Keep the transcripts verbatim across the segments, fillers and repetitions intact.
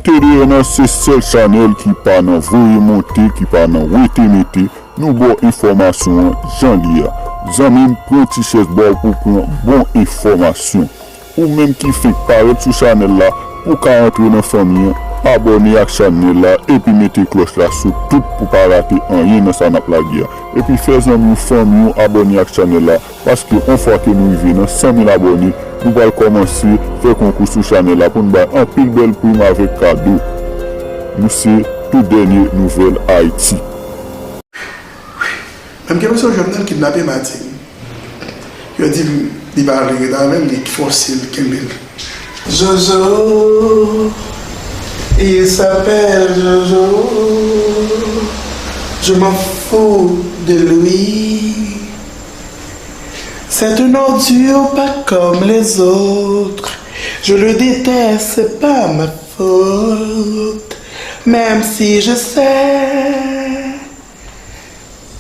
T D N A se sèl chanèl ki pa nan voye monte, ki pa nan wete mete. Nou ba w enfòmasyon an jan li ye a. Zanmi m, pran ti chèz ba w pou w pran bon enfòmasyon. Ou menm ki fenk parèt sou chanèl la, pou w ka antre nan fanmi an, abòne ak chanèl la epi mete klòch la sou tout pou w pa rate anyen nan sa n ap lage a. Epi fè zanmi w, fanmi w abòne ak chanèl la, paske yon fwa ke nou rive nan san mil abòne, nou pral kòmanse fè konkou sou chanèl la pou n bay anpil bèl prim avèk kado. Nou se tout dènye nouvèl Ayiti. Men m gen enpresyon Jovenel kidnape Martine. Yo di m li pa vle ret avè l, li fòse l kenbe l. Jojo, il s'appelle Jojo. Je m'en fous de lui. C'est une ordure pas comme les autres. Je le déteste, c'est pas ma faute. Même si je sais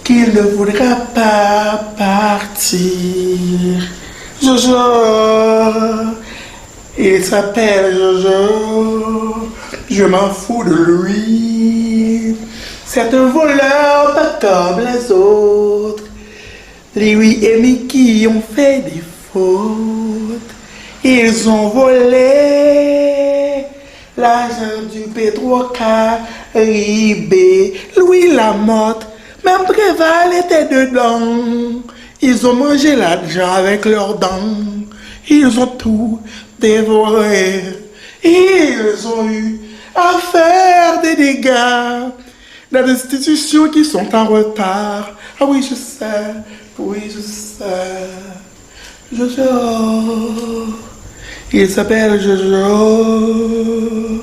qu'il ne voudra pas partir. Jojo, il s'appelle Jojo. Je m'en fous de lui. C'est un voleur pas comme les autres. Lui et Mickey ont fait des fautes. Ils ont volé l'argent du Petro-Caribe. Louis Lamothe, même Préval était dedans. Ils ont mangé l'argent avec leurs dents. Ils ont tout dévoré. Ils ont eu à faire des dégâts dans des institutions qui sont en retard. Ah oui, je sais. Oui, je sais. Jojo. Il s'appelle Jojo.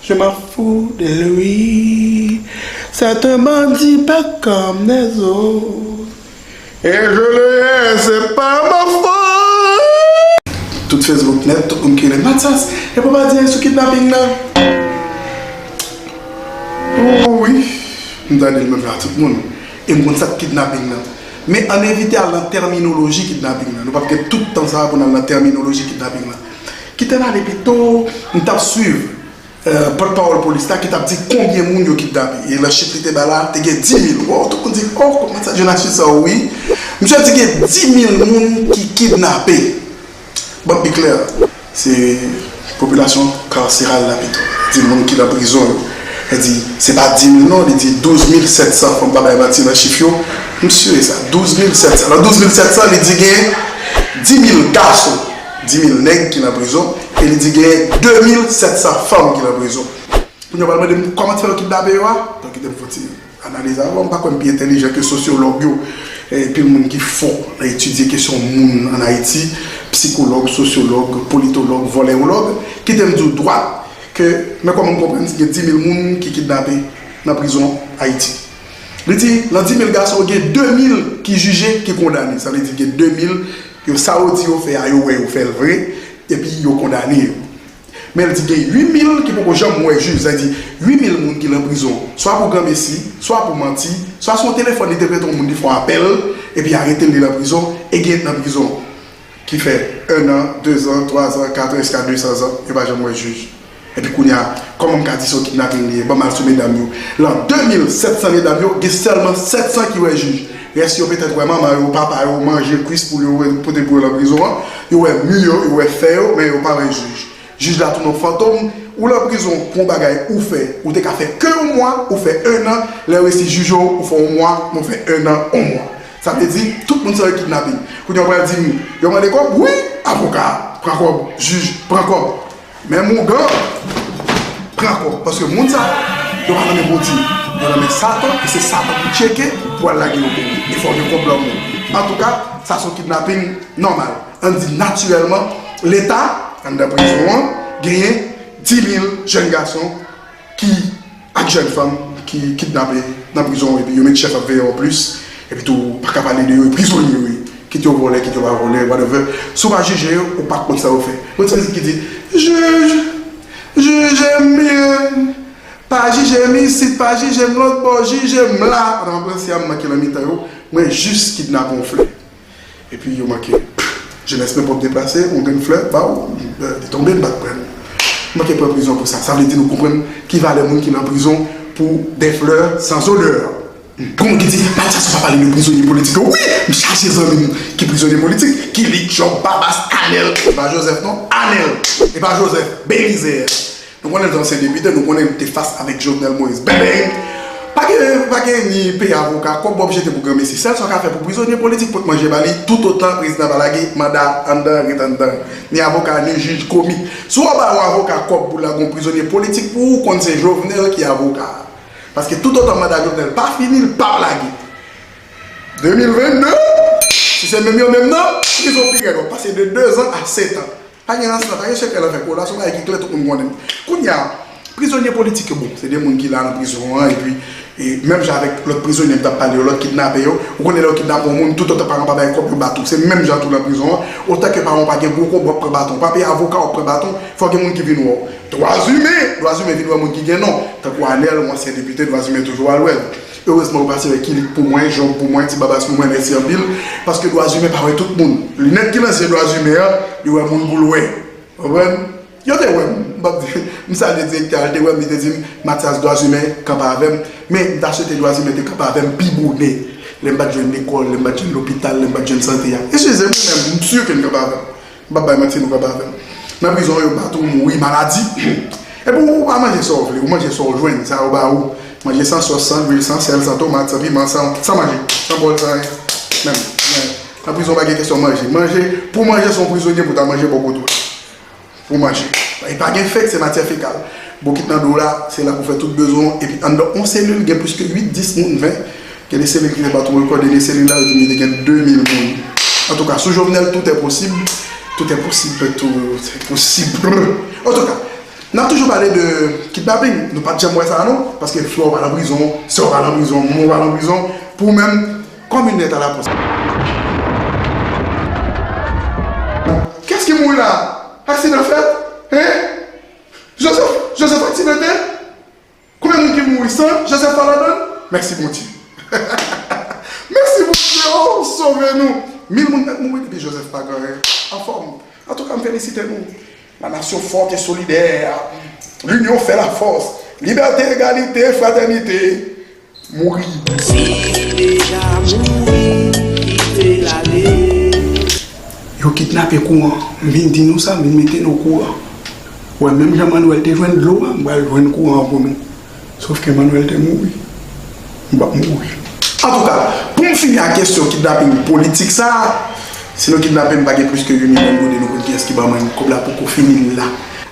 Je m'en fous de lui. C'est un bandit pas comme les autres. Et je le hais, c'est pas ma faute. Tout Facebook nèt, tout moun ki rele Mathias, epi w pa di anyen sou kidnaping nan. Wi, m tande l menm jan ak tout moun. E m konn sa k kidnaping nan. Men ann evite al nan tèminoloji kidnaping nan. Nou p ap gen tout tan sa a pou n al nan tèminoloji kidnaping nan. Kite n ale pito, m t ap swiv pòtpawòl polis la ki t ap di konbyen moun yo kidnape. E nan chif li te bay la, te gen dis mil. Wow, tout moun di, oh, kòman sa, Jonas Fils sa, wi. Misye di gen dis mil moun ki kidnape. Ban m pi klè, se popilasyon karseral la pito. Di moun ki nan prizon yo. Li di, se pa dis mil non, li di douz mil sèt san, fò m pa bay manti nan chif yo. M sire sa, douz mil sèt san. Nan douz mil sèt san, li di gen dis mil gason, dis mil nèg ki nan prizon, e li di gen de mil sèt san fanm ki nan prizon. Kounye a, w pral mande m kòman ti fè yo kidnape yo a? Donk, kite m fè yon ti analiz avan. M pa kwè m pi entèlijan ke sosyològ yo. E pil moun ki fò nan etidye kesyon moun ann Ayiti, sikològ, sosyològ, politològ, vòlèològ, kite m di w dwat ke, men kòman m konprann si gen dis mil moun ki kidnape nan prizon Ayiti. Li di, nan dis mil gason, gen de mil ki jije, ki kondane. Sa vle di gen de mil, yo, sa yo di yo fè a, yo wè yo fè l vre, epi yo kondane yo. Men l di gen uit mil ki poko janm wè jij. Sa vle di, uit mil moun ki nan prizon, swa pou granmesi, swa pou manti, swa se yon telefòn li te prete yon moun, li fè yon apèl, epi arete l, li nan prizon, e gen nan prizon ki fè en an, de zan, twa zan, kat an, jiska de san zan, yo pa janm wè jij. Epi kounye a, kòman m ka di se yon kidnaping li ye? Ban m al sou medam yo. Lan de mil sèt san medam yo, gen sèlman sèt san ki wè jij. Rès yo petèt wè manman yo, papa yo, manje kwis poul yo, pote pou yo lan prizon an. Yo wè mi yo, yo wè fè yo, men yo pa wè jij. Jij la tounen yon fantom. Ou lan prizon pou yon bagay ou fè, ou te ka fè ke yon mwa, ou fè en an, lè yo resi jije w, ou fè yon mwa, men w fè en an, yon mwa. Sa vle di, tout moun sa yo kidnaping. Kounye a w pral di m, yo mande kòb? Wi, avoka, pran kòb, jij, pran kòb. Men mougan, pran kòb. Paske moun sa yo, yo pa nan men Bondye. Yo nan men Satan, e se Satan ki tcheke pou al lage yo pou ou. E fò w gen kòb lan men w. Antouka, sa se yon kidnaping nòmal. Ann di natirèlman, Leta, anndan prizon an, genyen dis mil jèn gason ki, ak jèn fanm ki kidnape nan prizon, epi yo met chèf ap veye yo anplis, epi tou, pa ka pale de yo, e prizonye yo ye. Kit yo vòlè, kit yo pa vòlè, whatever. Si w pa jije yo, ou pa konn sa yo fè. Gon ti mizik ki di, jij, jije m byen, pa jije m isit, pa jije m lòtbò, jije m la. Pandan m ap ranse a, m manke nan mitan yo, mwen jis kidnape yon flè. Epi yo manke. Jenès mwen pòp deplase, yon grenn flè, ba w, li tonbe, m pa t pran l. Manke pran prizon pou sa. Sa vle di nou konprann ki valè moun ki nan prizon pou des fleurs sans odeur. Gon moun ki di, Mathias, ou pa pale de prizonye politik yo. Wi, m chache zanmi m ki prizonye politik, ki li Job, Babas, Anèl. E pa Joseph non, Anèl. E pa Joseph, Belizaire. Nou konnen l te ansyen depite, nou konnen l te fas avèk Jovenel Moïse. Bèbèy! Pa gen, pa gen ni peye avoka, kòb w ap jete pou granmesi. Sèl sa w ka fè pou prizonye politik, pot manje ba li, toutotan prezidan pa lage manda anndan, ret anndan. Ni avoka, ni jij, komi. Si w ba yon avoka kòb pou lage yon prizonye politik pou ou, konn se Jovenel ki avoka a. Paske toutotan manda Jovenel pa fini, l p ap lage. De mil venn de, si se menm yo menm nan, prizon pi rèd, w ap pase de dezan a setan. Pa gen ransman, pa gen sekrè nan fè kola, se yon bagay ki klè, tout moun konnen. Kounye a, prizonye politik yo, bon, se de moun ki la nan prizon an, epi, e, menm jan avèk lòt prizonye m t ap pale yo, lòt kidnapè yo, ou konnen lè yo kidnape yon moun, toutotan paran pa bay kòb, yo bat ou. Se menm jan tou nan prizon an, otan ke paran w pa gen gwo kòb, w ap pran baton. W pa peye avoka, w ap pran baton, fò gen moun ki vin wè w. Dwa imen, dwa imen vin wè moun ki gen non, tankou Anèl, yon ansyen depite, dwa imen toujou al wè l. Erezman, ou pase wè Kilik pou mwen, Job pou mwen, Ti Babas pou mwen, mèsi anpil. Paske dwa imen pa wè tout moun. Linèt ki nan zye dwa imen an, li wè moun pou l wè. Konprann? Yo te wè m. M p ap di, m salye direktè a, li te wè m, li te di m, Mathias, dwa imen kanpe avè m. Men, m ta swete dwa imen te kanpe avè m pi bonè. Lè m pa t jwenn lekòl, lè m pa t jwenn lopital, lè m pa t jwenn sante a. Eskize m, mwen menm, m si ke l kanpe avè m. M p ap bay manti, nou kanpe avè m. Nan prizon, yo bat ou, mouri, maladi. Epi ou pa manje sa w vle, ou manje sa w jwenn, sa yo ba ou. Manje san sòs, san lwil, san sèl, san tomat, san piman, san, san manje, san bòl, san anyen. Menm, men, nan prizon, pa gen kesyon manje. Manje, pou manje, se yon prizonye pou ta manje bò kote w. Pou manje. E pa gen fèk, se matyè fekal. Bokit nan do w la, se la pou fè tout bezwen w. Epi anndan yon selil, gen plis ke uit, dis moun, ven. Gen de selil ki te bat yon rekò, dènye selil la, yo di m li te gen de mil moun. Antouka, sou Jovenel, tout est possible. Tout est possible, tout est possible. Antouka, n ap toujou pale de kidnaping. Nou pa t janm wè sa, non. Paske frè w pa nan prizon, sè w pa nan prizon, manman w pa nan prizon. Pou ou menm, kòm yon lèt a la pòs. Kiyès ki mouri la? Aksidan fèt? Hein? Joseph, Joseph aksidante? Konbyen moun ki mouri san Joseph pa ladan l? Mèsi Bondye. Mèsi Bondye, oh, ou sove nou. Mil moun mèt mouri depi Joseph pa gen anyen. Anfòm. Antouka, m felisite nou. La nation forte et solidaire. L'union fait la force. Liberté, égalité, fraternité. Mouri. Si li deja mouri, kite l ale. Yo kidnape kouran. M vin di nou sa, m vin mete nou okouran. Wè, menm jan Manuel te jwenn dlo a, m pral jwenn kouran an pou nou. Sòf ke Manuel te mouri. M p ap mouri. Antouka, pou m fini ak kesyon kidnaping politik sa a, si nou kidnape m, pa gen plis ke yon milyon goud, nou konn kiyès ki ban mwen kòb la poko fini la.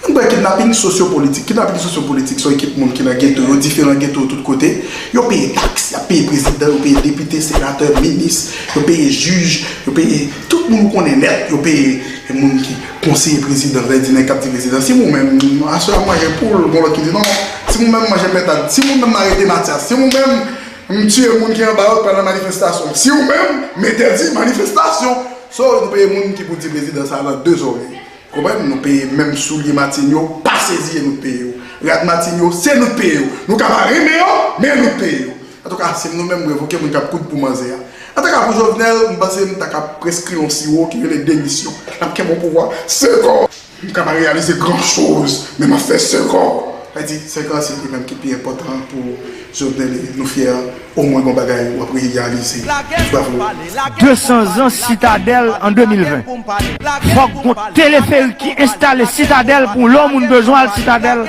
Ann pran kidnaping sosyopolitik. Kidnaping sosyopolitik se yon ekip moun ki nan geto yo, diferan geto yo tout kote. Yo peye taks, y ap peye prezidan, yo peye depite, senatè, minis, yo peye jij, yo peye tout moun ou konnen nèt, yo peye moun ki konseye prezidan, lè di nèg k ap di prezidan, si mwen menm, aswè a manje poul, gon lòt ki di non, si mwen menm manje pentad, si mwen menm arete Matyas, si mwen menm m tiye moun ki anba yo k pral nan manifestasyon, si ou menm m entèdi manifestasyon. So, nou peye moun ki pou di prezidan sa nan de zòrèy. Konprann? Nou peye menm soulye Matin yo, pa sezi e nou t peye yo. Rad Matin yo, se nou t peye yo. Nou ka pa renmen yo, men nou t peye yo. Antouka, si m nou menm, m revoke moun k ap koud pou manzè a. Antouka, pou Jovenel, m panse m ta ka preskri yon siwo ki rele demisyon. L ap kenbe yon pouvwa senk an. M ka pa reyalize gran choz, men m ap fè senk an. Sa di, senk an, se li menm ki pi enpòtan pou Jovenel e nou fyè. Omwen gon bagay w ap reyalize. Bravo. De san zan Sitadèl an de mil ven. Fòk gon teleferik ki enstale Sitadèl pou lè yon moun bezwen al Sitadèl,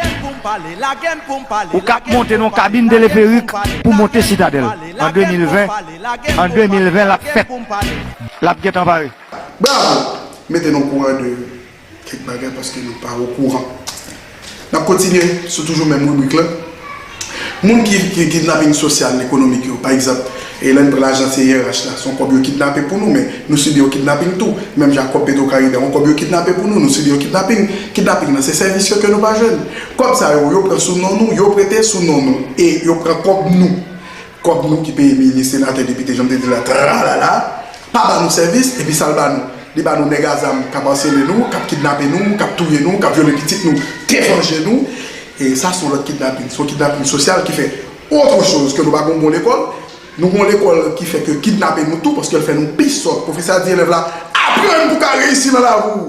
ou ka ap monte nan yon kabin teleferik pou monte Sitadèl. An de mil ven, an de mil ven, l ap fèt. L ap gentan pare. Bravo! Mete nou okouran de kèk bagay paske nou pa okouran. N ap kontinye sou toujou menm ribrik lan. Moun ki, ki kidnaping sosyal, ekonomik yo, pa egzanp, e lè n pran lajan C I R H la, se yon kòb yo kidnape pou nou, men nou sibi yon kidnaping tou. Menm jan ak kòb Petro Caribe, yon kòb yo kidnape pou nou, nou sibi yon kidnaping. Kidnaping nan se sèvis yo ke nou pa jwenn. Kòb sa yo, yo pran sou non nou, yo prete sou non nou, e yo pran kòb nou. Kòb nou ki peye minis, senatè, depite, jan m te di la, tralala, pa ba nou sèvis, epi sa l ba nou? Li ba nou nèg a zam k ap asele nou, k ap kidnape nou, k ap touye nou, k ap vyole pitit nou, te vanje nou. E sa se yon lòt kidnaping, se yon kidnaping sosyal ki fè autre chose ke nou pa gon bon lekòl. Nou gon lekòl ki fè ke kidnape nou tou, paske l fè nou pi sòt. Pwofesè a di elèv la, aprann pou w ka reyisi nan lavi w.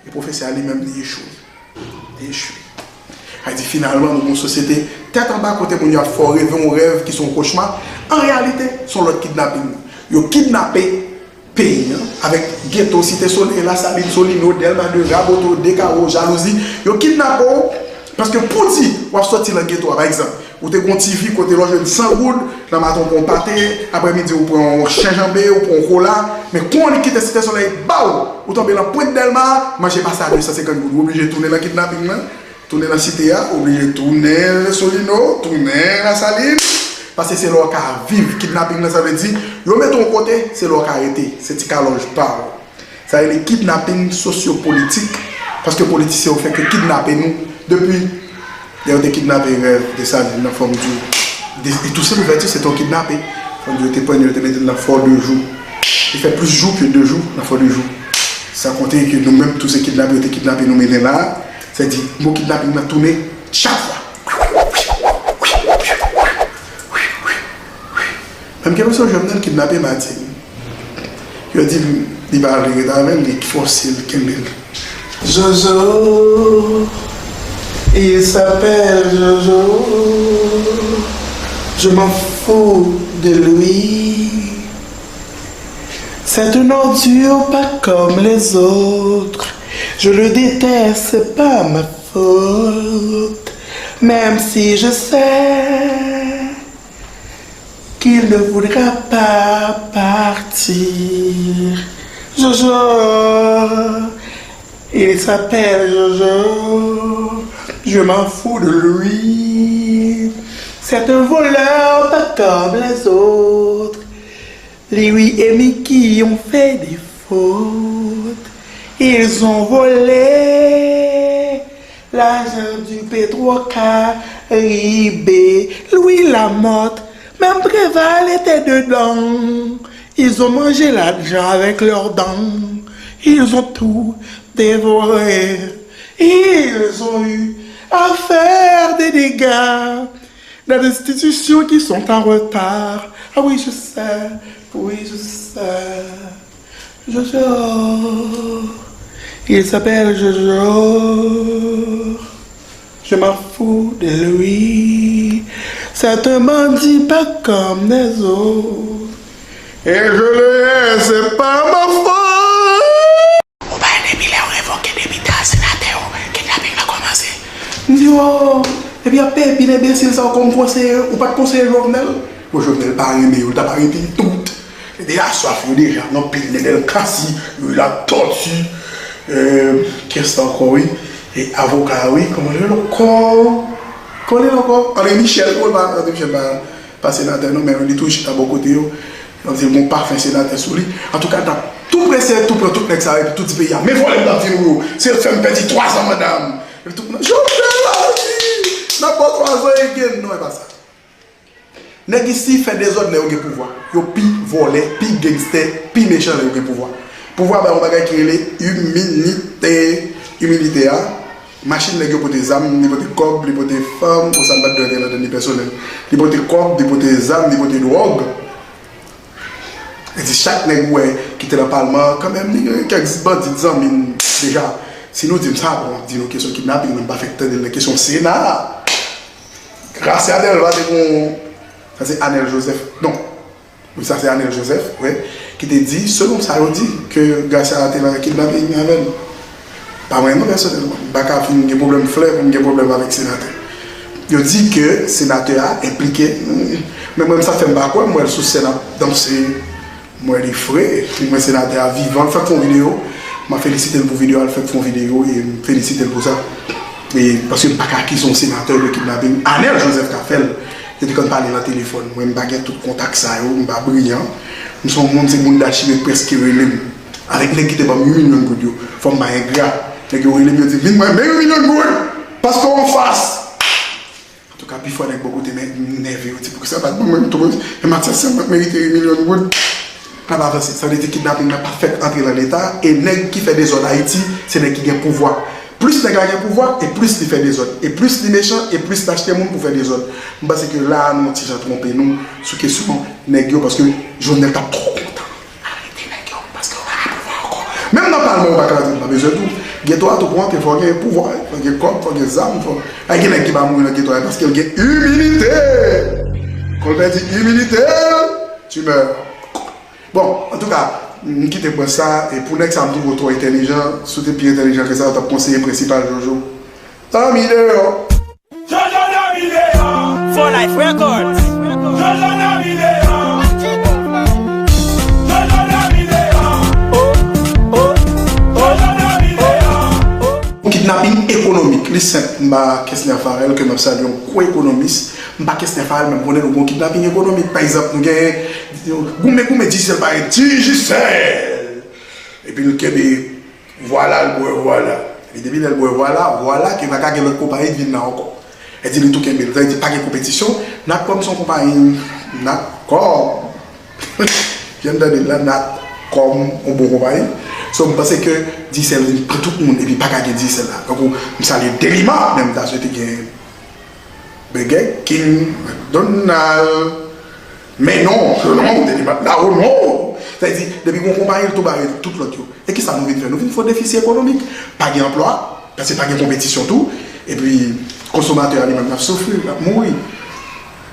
E pwofesè a li menm li echwe. Li echwe. Sa di finalman nou gen yon sosyete tèt anba kote moun yo ap fè w reve yon rèv ki se yon kochma. An reyalite, se yon lòt kidnaping. Yo kidnape peyi an, avèk geto, Site Solèy, Lasalin, Solino, Dèlma de, Raboto, Dekawo, Jalouzi. Yo kidnape w, paske pou di w ap sòti nan geto a, pa egzanp, ou te gon ti vi kote lè w jwenn san goud, nan maten w pran yon pate, aprèmidi w pran yon chen janbe, ou pran yon kola, men kou w annik kite Site Solèy, baw! Ou tonbe nan pwent Dèlma, manje pase a de san senkant goud, ou oblije tounen nan kidnaping nan. Tounen nan site a, oblije tounen Solino, tounen Lasalin. Paske se la w ka viv. Kidnaping nan, sa vle di, yo mete w yon kote, se la w ka rete. Se ti kalòj pa w. Sa rele kidnaping sosyopolitik. Paske politisyen yo fenk kidnape nou depi lè yo te kidnape rèv Desalin nan, fò m di w. De- e Toussaint Louverture, se te yon kidnape. Fò m di w, yo te pran l, yo te mete l nan Fò de Jou. Li fè plis jou ke de jou nan Fò de Jou. San konte ke nou menm tou se kidnape yo te kidnape nou mennen la. Sa di, mo kidnaping nan tounen chak fwa. Menm gen yon Jovenel kidnape Martine. Yo di l, li pa vle ret avè l, li fòse l kenbe l. Jojo, il s'appelle Jojo. Je m'en fous de lui. C'est une ordure pas comme les autres. Je le déteste, c'est pas ma faute. Même si je sais qu'il ne voudra pas partir. Jojo, il s'appelle Jojo. Je m'en fous de lui. C'est un voleur pas comme les autres. Lui et Mickey ont fait des fautes. Ils ont volé l'argent du Petro-Caribe. Louis Lamothe, même Préval était dedans. Ils ont mangé l'argent avec leurs dents. Ils ont tout dévoré. Ils ont eu à faire des dégâts dans des institutions qui sont en retard. Ah oui, je sais. Oui, je sais. Jojo. Il s'appelle Jojo. Je m'en fous de lui. C'est un bandit pas comme les autres. Et je le hais, c'est pas ma faute. Ou pa wè depi lè yo revoke depite a, senatè yo, kidnaping nan kòmanse. M di, oh, epi ap peye pil enbesil sa yo kòm konseye, ou pa t konseye Jovenel? Bon, Jovenel pa renmen yo, l t ap arete yo tout. Li te aswaf yo deja, nan pil Nenel Cassy, Louis Latortue, euh, kiyès sa ankò, wi? E avoka, wi, kòman li rele ankò? Kòman li rele ankò? André Michel, kòman li pa, André Michel pa, pa senatè, non, men li toujou chita bò kote yo. Yo di l gon pafen senatè sou li. Antouka, n ap tou prese, tou pran tout nèg sa yo, epi tou di peyi a, men vòlè m t ap vin ou yo. Se yo k fè m pèdi twa zan manda m. Epi tout moun, Jovenel la, wi, n ap ba w twa zan again. Non, e pa sa. Nèg isi fè dezòd lè yo gen pouvwa. Yo pi vòlè, pi gangstè, pi mechan lè yo gen pouvwa. Pouvwa ba yo yon bagay ki rele iminite. Iminite a, machin nèg yo pote zam, li pote kòb, li pote fanm, bon, sa m pa t dwe antre ladann, li pèsonèl. Li pote kòb, li pote zam, li pote dwòg. E di chak nèg ou wè ki te nan palman an, kanmenm, li gen kèk bandi zanmi n deja. Si nou di m sa, bon, m ap di nou kesyon kidnaping, men m pa fèk tande l nan kesyon Sena a. Gracia Delva te gon, sa se Anel Joseph, non, wi, sa se Anel Joseph, wi, ki te di, selon sa yo di, ke Gracia te nan kidnaping avè l. Pa mwen non, pèsonèlman, m pa ka fin gen pwoblèm flè pou m gen pwoblèm avèk senatè. Yo di ke senatè a enplike, men mwen, sa fè m pa kwè, m wè l sou sèn ap danse. M wè li fre, li mwen senatè a vivan, l fèk fè yon videyo. M ap felisite l pou videyo a, l fèk fè yon videyo e m felisite l pou sa. E, paske m pa ka akize yon senatè de kidnaping. Anel Joseph ka fè l. Yo te konn pale nan telefòn. Mwen, m pa gen tout kontak sa yo, m pa briyan. M se yon moun, se moun Dachive prèske rele m. Avèk nèg ki te ban m yon milyon goud yo. Fò m pa engra. Nèg yo rele m, yo di m, "Vin mwen, men yon milyon goud! Paske w anfas!" Antouka, pifò nèg bò kote m nève, yo di, "Poukisa pa t ban mwen tou, men Matyas sèlman k merite yon milyon goud?" N ap avanse. Sa vle di kidnaping nan pa fèk antre nan Leta, e nèg ki fè dezòd Ayiti, se nèg ki gen pouvwa. Plis nèg la gen pouvwa, e plis li fè dezòd. E plis li mechan, e plis l achte moun pou fè dezòd. M panse ke la a, nou yon ti jan twonpe nou sou kesyon nèg yo, paske Jovenel t ap twò kontan. Arete nèg yo, paske yo pa ka pouvwa ankò. Menm nan palman, yo pa ka antre, m pa bezwen di w. Geto a tou pran ke fò gen pouvwa, fò gen kòb, fò gen zam, fò. Ay, gen nèg ki pa mouri nan geto a paske l gen imilite. Kon l pèdi imilite l, tu meurs. Bon, antouka, m kite pwen sa, e pou nèg sa m twouve w twò entèlijan, si w te pi entèlijan ke sa, w t ap konseye prensipal Jojo. Zanmi deyò. Jojo Dami deyò. For Life Records. Jojo Dami deyò. Jojo Dami deyò. Oh, oh, oh, Jojo Dami deyò. Yon kidnaping ekonomik, li senp. M pa Kesner Farel, ke m ap salye, yon gwo ekonomis. M pa Kesner Farel, men m konnen nou gon kidnaping ekonomik. Pa egzanp, nou gen goumen goumen Digicel, pa Digicel. Epi l kenbe vwala, l bwè vwala. Epi depi lè l bwè vwala, vwala ke pa ka gen lòt konpayi ki vin la ankò. Sa vle di li tou kenbe l. Sa vle di pa gen konpetisyon. Natcom se yon konpayi, Natcom. Jan n tande l la, Natcom, yon bon konpayi. So, m panse ke Digicel vin pran tout moun, epi pa ka gen Digicel la. Tankou, m salye Delima, men m ta swete gen Burger King, McDonald. Men non, non, Delima la, o non. Sa vle di, depi gon konpayi, l tou bare tout lòt yo. E kisa nou vin fè? Nou vin fè defisi ekonomik. Pa gen anplwa, paske pa gen konpetisyon tou. Epi, konsomatè a li menm, l ap soufri, l ap mouri.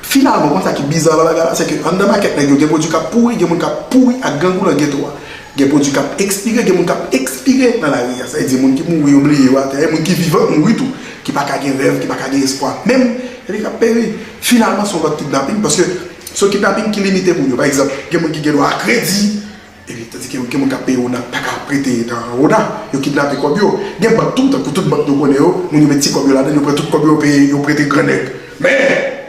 Finalman, konn sa ki biza nan bagay la, se ke anndan makèt nèg yo, gen pwodui k ap pouri, gen moun k ap pouri ak grangou nan geto a. Gen pwodui k ap ekspire, gen moun k ap ekspire nan lari a. Sa vle di, moun ki mouri, yo bliye yo atè. E moun ki vivan mouri tou. Ki pa ka gen rèv, ki pa ka gen espwa menm, epi k ap peri. Finalman, se yon lòt kidnaping, paske se yon kidnaping ki limite moun yo. Pa egzanp, gen moun ki gen dwa a kredi, epi, tandike gen moun k ap peye ona, pa ka prete nan ona, yo kidnape kòb yo. Gen bank tou, tankou tout bank nou konnen yo, moun yo met ti kòb yo ladan, yo pran tout kòb yo, yo peye, yo prete gran nèg. Men,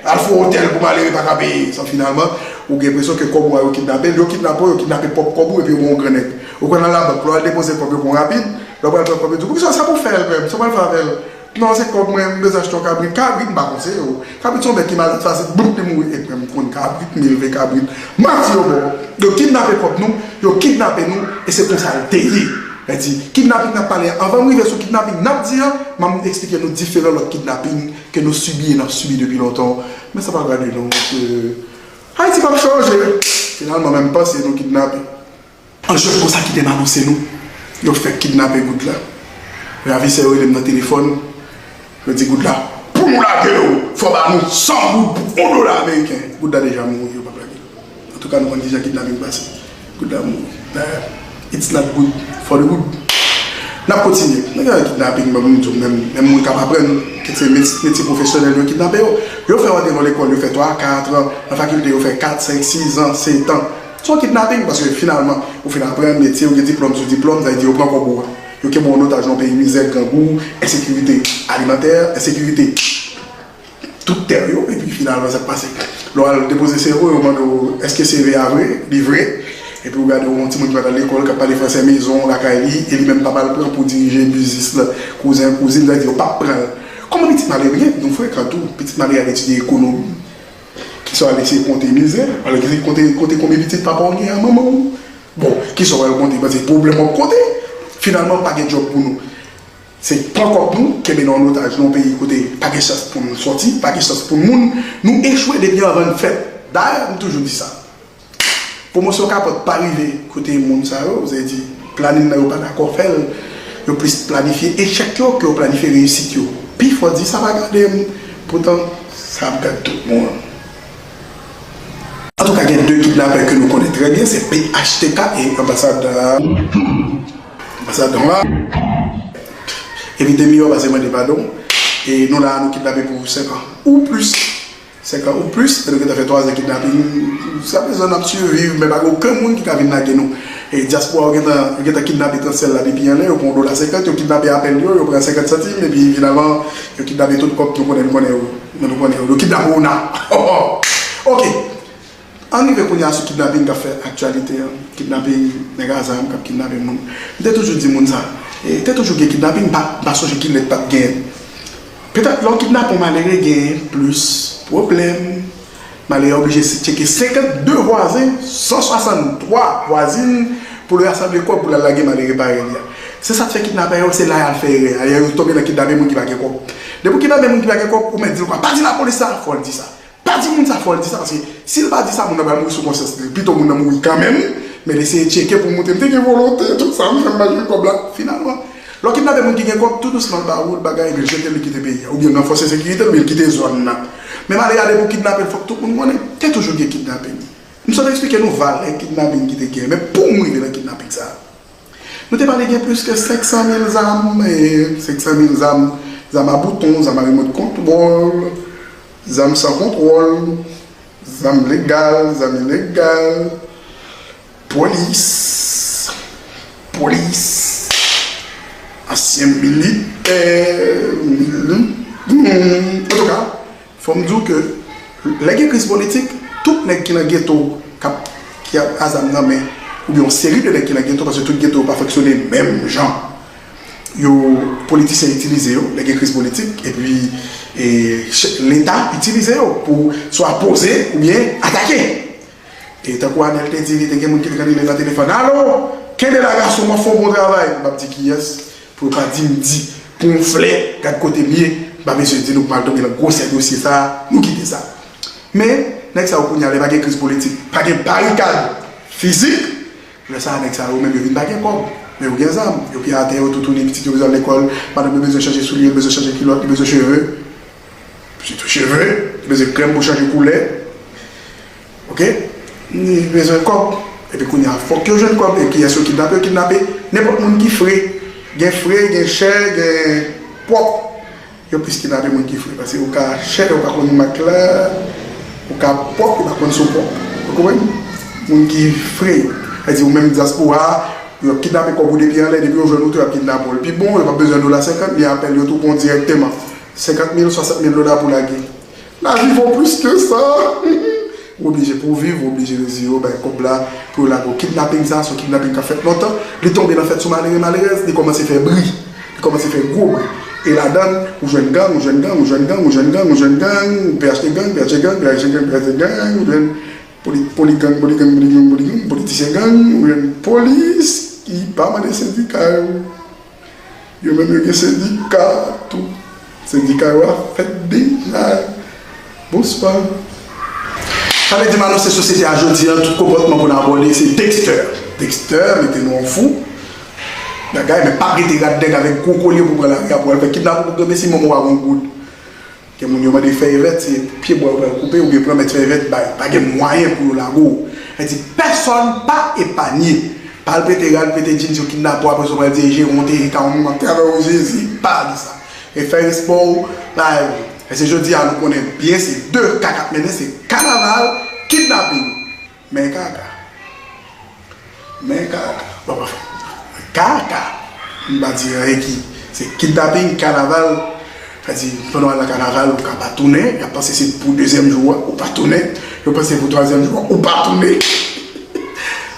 al fè yon otèl pou malere pa ka peye. Sa finalman, ou gen enpresyon ke kòb ou a yo kidnape l, yo kidnape w, yo kidnape pwòp kòb ou, epi yo ba w gran nèg. Ou konn al labank, lè w al depoze kòb yo pran rapid, lè w pral pran kòb yo di w, poukisa sa pou w fè l menm, sa w pral fè avè l? Non, se kòb mwen, m bezwen achte yon kabrit. Kabrit, m pa konseye w. Kabrit se yon bèt ki malad fasil, bout, li mouri. E mwen, m konn kabrit, m elve kabrit. Mati yo ba w. Yo kidnape kòb nou, yo kidnape nou, e se konsa l te ye. Sa di, kidnaping n ap pale a, anvan m rive sou kidnaping n ap di an, m ap eksplike nou diferan lòt kidnaping ke nou sibi e n ap sibi depi lontan. Men sa pa gade non, mesye. Ayiti p ap chanje. Finalman, menm panse nou kidnape. An jèn konsa ki te m anonse nou, yo fèk kidnape Goudla. Ravisè yo rele m nan telefòn, yo di Goudla, pou nou lage w, fò ba nou san goud pou yon dola ameriken. Goudla deja mouri, yo p ap lage l. Antouka, nou konn kijan kidnaping pase. Goudla mouri. Dayè, it's not good for the good. N ap kontinye. Nan gen kidnaping, ban m di w, menm, menm moun k ap aprann, ki se met-, metye pwofesyonèl, yo kidnape yo. Yo fè w antre nan lekòl, yo fè twa, kat an, nan fakilte, yo fè kat, senk, sis an, sèt an. Se yon kidnaping, paske finalman, ou fin aprann metye, ou gen diplòm sou diplòm, sa vle di yo pran kòb ou a. Yo kenbe w an otaj nan yon peyi mizè, grangou, ensekirite alimantè, ensekirite tout tè yo, epi finalman sa k pase. Lè w al depoze C V, yo mande w, èske C V a vre? Li vre. Epi w gade yon timoun ki pa t al lekòl, k ap pale fransè mezon, lakay li, e li menm papa l pran pou dirije biznis la, kouzen, kouzin, sa vle di yo p ap pran l. Kòman pitit malere ye? Nou frekan tou, pitit malere al etidye ekonomi. Kisa w al eseye konte mizè? Alò ki se konte, konte konbyen pitit papa w gen a manman w? Bon, kisa w al konte? Paske pwoblèm w ap konte. Finalman, pa gen djòb pou nou. Se pran kòb nou, kenbe nou an otaj nan yon peyi kote pa gen chans pou nou sòti, pa gen chans pou moun. Nou echwe depi anvan n fèt. Dayè, m toujou di sa. Pwomosyon kapòt pa rive kote moun sa yo, sa vle di, planin nan yo pa dakò fè l. Yo plis planifye echèk yo ke yo planifye reyisit yo. Pifò di sa pa gade m, poutan sa ap gad tout moun. Antouka, gen de kidnapè ke nou konnen trè byen, se P H T K e anbasad, anbasad la. Evite miyò pase mande padon. E nou la, nou kidnape pou senk an ou plis. Senk an ou plis, e nou gentan fè twa zan kidnaping. Jiskaprezan, n ap siviv, men pa gen okenn moun ki ka vin lage nou. E dyaspora yo gentan, yo gentan kidnape Transcell la depi anlè, yo pran yon dola senkant, yo kidnape Apple yo, yo pran senkant santim, epi finalman, yo kidnape tout kòb nou konnen, nou konnen yo. Nou konnen yo. Yo kidnape Ona. Ok. Ann rive kounye a sou kidnaping k ap fè aktyalite an. Kidnaping nèg a zam k ap kidnape moun. M te toujou di moun sa. E te toujou gen kidnaping, m pa, m pa sonje kilè t ap genyen. Petèt lè w kidnape yon malere, gen plis pwoblèm. Malere a oblije tcheke senkannde vwazen, san swasanntwa vwazin, pou l rasanble kòb pou l al lage malere parèy li a. Se sa k fè kidnapè yo, se la y al fè erè a. Yo tonbe nan kidnape moun ki pa gen kòb. Depi w kidnape moun ki pa gen kòb, ou mèt di l kwa, pa di lapolis sa, fò l di sa. Pa di moun sa fò l di sa, paske si l pa di sa, moun nan pral mouri sou konsyans li. Pito moun nan mouri kanmenm, men l eseye tcheke pou montre m te gen volonte, tout sa, m fè m pa jwenn kòb la. Finalman, Lè w kidnape moun ki gen kòb, tou dousman l ba ou l bagay, epi l jete l, li kite peyi a. Oubyen l ranfòse sekirite l, oubyen l kite zòn nan. Men m ale gade pou kidnape l, fòk tout moun konnen, te toujou gen kidnapping. M sot eksplike nou valè kidnapping ki te gen, men pou m rive nan kidnapping sa a. Nou te pale gen plis ke senk san mil zam, e senk san mil zam, zam a bouton, zam a remote control, zam san kontwòl, zam legal, zam ilegal, polis, polis, ansyen militè, mili-, hmm, antouka, fò m di w ke lè gen kriz politik, tout nèg ki nan geto k ap, ki ap a zam nan men, oubyen yon seri de nèg ki nan geto, paske tout geto yo pa fonksyone menm jan, yo, politisyen itilize yo, lè gen kriz politik, epi e, ch-, Leta itilize yo pou swa poze oubyen atake. E tankou Anèl te di, li te gen moun ki te rele l nan telefòn, "Alo, kenbe la gason, m ap fè yon bon travay." M p ap di kiyès, pou yo pa di m di, pou yon flè, gad kote m ye, m pa bezwen di nou pou m al tonbe nan gwosè dosye sa a, nou kite sa. Men, nèg sa yo kounye a, lè pa gen kriz politik, pa gen barikad fizik, lè sa a, nèg sa yo menm, yo vin pa gen kòb. Men yo gen zam, yo pye atè, yo toutouni, pitit yo bezwen al lekòl, madanm yo bezwen chanje soulye, yo bezwen chanje kilòt, yo bezwen cheve. Sitou cheve, li bezwen krèm pou chanje koulè. Oke? Li bezwen kòb. Epi kounye a, fòk yo jwenn kòb. E kiyès yo kidnape? Yo kidnape nenpòt moun ki fre. Gen fre, gen chè, gen pwòp. Yo plis kidnape moun ki fre. Paske ou ka chè, ou pa konn mak la. Ou ka pwòp, ou pa konn si w pwòp. Ou konprann? Moun ki fre yo. Sa di ou menm dyaspora, yo ap kidnape kòb ou depi anlè, depi yo jwenn ou tou, y ap kidnape w. L pi bon, yo pa bezwen dola senkant, li apèl yo tou pran w dirèkteman. Senkant mil, swasant mil dola pou lage. Lavi vo plis ke sa. Ou oblije pou w viv, ou oblije rezye w, bay kòb la pou yo lage w. Kidnaping sa, se yon kidnaping k ap fèt lontan. Li tonbe nan fèt sou malere, malerèz, li kòmanse fè bri. Li kòmanse fè gwo bri. E ladann, ou jwenn gang, ou jwenn gang, ou jwenn gang, ou jwenn gang, ou jwenn gang, ou P H T gang, P H T gang, P H T gang, P H T gang, ou jwenn poli-, poligang, poligang, poligang, poligang, politisyen gang, ou jwenn polis ki pa mande sendika yo. Yo menm yo gen sendika tou. Sendika yo ap fèt deja. Bonswa. Sa vle di m anonse sosyete a jodi a, tout konpòtman pou n abòde, se Dexter. Dexter, mete nou an fou. Bagay, men pa rete rad nèg avèk gwo kolye pou pran lari a pou al fè kidnaping pou granmesi, manman w a gon goud. Gen moun yo mande fèy vèt, se pye bwa yo pral koupe, oubyen pran mèt fèy vèt bay. Pa gen mwayen pou yo lage w. Sa di, pèsòn pa epanye. Pa al pete rad, pete jeans, yo kidnape w, apre sa w pral dirije, w te ka yon moun ap travay w, Jezi, pa di sa. E fè respè w, bay. Paske jodi a, nou konnen byen, se de ka k ap mennen, se kanaval, kidnaping. Men kaka. Men kaka. Bon, anfen. Kaka. M pa di anyen ki. Se kidnaping, kanaval. Sa di, pandan w al nan kanaval, ou ka pa tounen. Y ap panse se pou dezyèm jou a, ou pa tounen. Yo panse pou twazyèm jou a, ou pa tounen.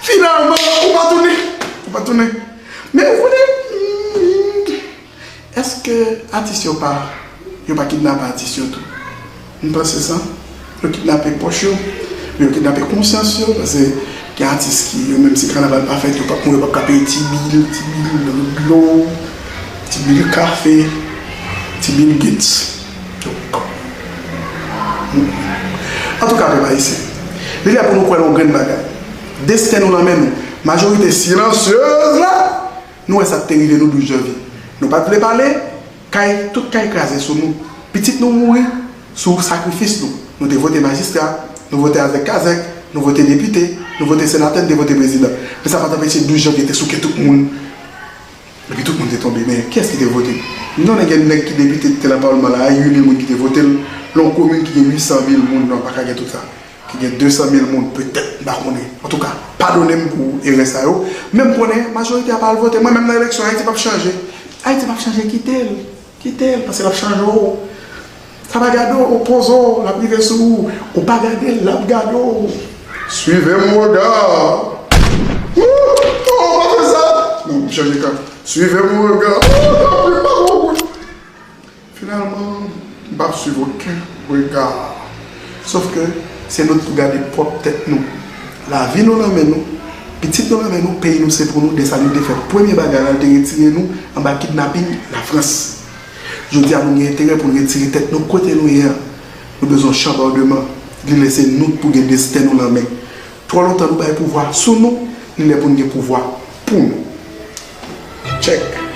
Finalman, ou pa tounen. Ou pa tounen. Men ou konnen, hmm, èske atis yo pa, yo pa kidnape atis yo tou? M panse sa. Yo kidnape pòch yo, men yo kidnape konsyans yo, paske gen atis ki, yo menm si kanaval pa fèt, yo p ap mouri, yo p ap ka peye ti bil, ti bil dlo, ti bil kafe, ti bil gits. Antouka, pèp ayisyen, li lè pou nou kwè nan yon grenn bagay. Desten nou nan men nou. Majorite silansyez la, nou wè sa k te rive nou douz janvye. Nou pa t vle pale, kay, tout kay kraze sou nou. Pitit nou mouri sou sakrifis nou. Nou te vote majistra, nou vote avèk kazèk, nou vote depite, nou vote senatè, nou te vote prezidan. Men sa pa t anpeche douz janvye te souke tout moun. Epi tout moun te tonbe. Men kiyès ki te vote? M konnen gen nèg ki depite ki te nan palman la, a uit mil moun ki te vote l, nan yon komin ki gen uit san mil moun, non, pa ka gen tout sa. Ki gen de san mil moun, petèt, m pa konnen. Antouka, padone m pou erè sa yo. Men m konnen, majorite a pa al vote. Mwen menm nan eleksyon, Ayiti p ap chanje. Ayiti p ap chanje, kite l. Kite l, paske l ap chanje w. Sa pa gade w, opoze w, l ap rive sou ou. Ou pa gade l, l ap gade w. Suivez mon regard. Wouh! Oh, pa fè sa! Non, m chanje kan. Suivez mon regard. Oh, pa fè sa! Finalman, m p ap swiv okenn rega. Sòf ke se nou t pou gade pwòp tèt nou. Lavi nou nan men nou, pitit nou nan men nou, peyi nou se pou nou. Desalin te fè premye bagay la, l te retire nou anba kidnaping Lafrans. Jodi a, nou gen enterè pou n retire tèt nou kote nou ye a. Nou bezwen yon chanbòdman. Li lè se nou t pou gen desten nou nan men. Twò lontan nou bay pouvwa sou nou, li lè pou n gen pouvwa pou nou. Tchèk.